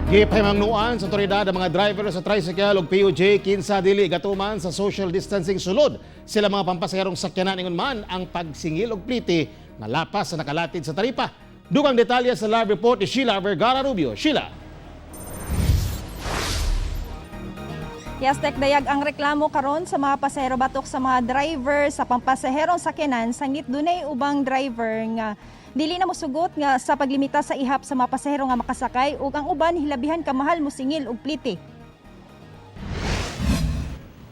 Gipahimangnuan sa otoridad ang mga driver sa tricycle ug PUJ kinsa dili gatuman sa social distancing sulod sila mga pampasaherong sakyanan, ingon man ang pagsingil og plite nga lapas sa nakalatid sa taripa. Dugang detalye sa live report ni Sheila Vergara Rubio. Sheila. Yes, Tek Dayag, ang reklamo karon sa mga pasahero batok sa mga driver sa pampasaherong sakyanan, sangit dunay ubang driver nga dili na mosugot nga sa paglimita sa ihap sa mga pasahero nga makasakay, ug ang uban hilabihan ka mahal mosingil og plite.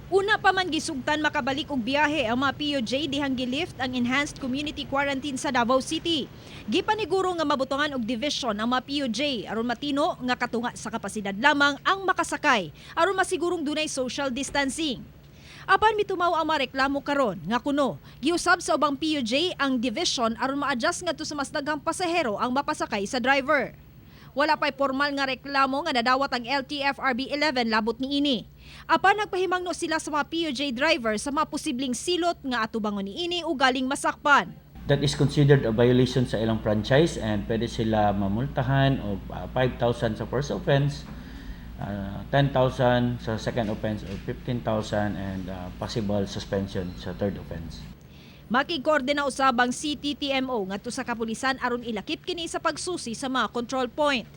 Una pa man gisugtan makabalik og biyahe ang mga PUJ dihang gilift ang enhanced community quarantine sa Davao City. Gipaniguro nga mabutangan og division ang mga PUJ aron matino nga katunga sa kapasidad lamang ang makasakay aron masigurong dunay social distancing. Apan mitumaw ang mga reklamo karon nga kuno giusab sa ubang PUJ ang division aron ma-adjust ngadto sa mas daghang pasahero ang mapasakay sa driver. Wala pa'y formal nga reklamo nga nadawat ang LTFRB 11 labot niini. Apan nagpahimangno sila sa mga PUJ driver sa mga posibleng silot nga atubangon niini o galing masakpan. That is considered a violation sa ilang franchise and pwede sila mamultahan og 5,000 sa first offense, 10,000 sa second offense or 15,000 and possible suspension sa third offense. Makikoordina usab ang CTTMO ngadto sa kapulisan aron ilakip kini sa pagsusi sa mga control point.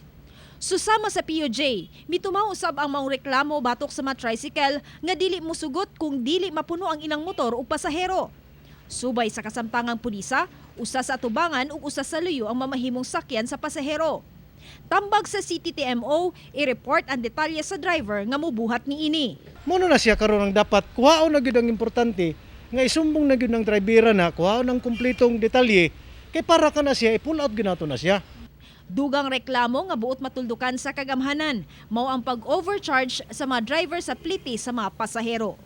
Susama sa PUJ, mitumaw usab ang maong reklamo batok sa mga tricycle nga dili musugot kung dili mapuno ang ilang motor o pasahero. Subay sa kasamtangang pulisa, usa sa atubangan ug usa sa luyo ang mamahimong sakyan sa pasahero. Tambag sa CTTMO, i-report ang detalye sa driver nga mubuhat niini. Mao na siya karon ang dapat kuhaon na gyud. Ang importante nga isumbong na gyud ng drivera na kuhaon ang kumpletong detalye kay para ka na siya i-pull out gyud nato na siya. Dugang reklamo nga buot matuldukan sa kagamhanan, mao ang pag-overcharge sa mga driver sa plite sa mga pasahero.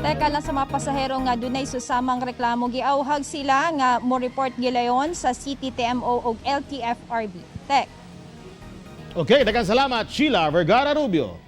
Teka lang, sa mga pasahero nga dunay susamang reklamo, giawhag sila nga mo report gilayon sa CTTMO ug LTFRB. Tek. Okay, daghang salamat, Sheila Vergara Rubio.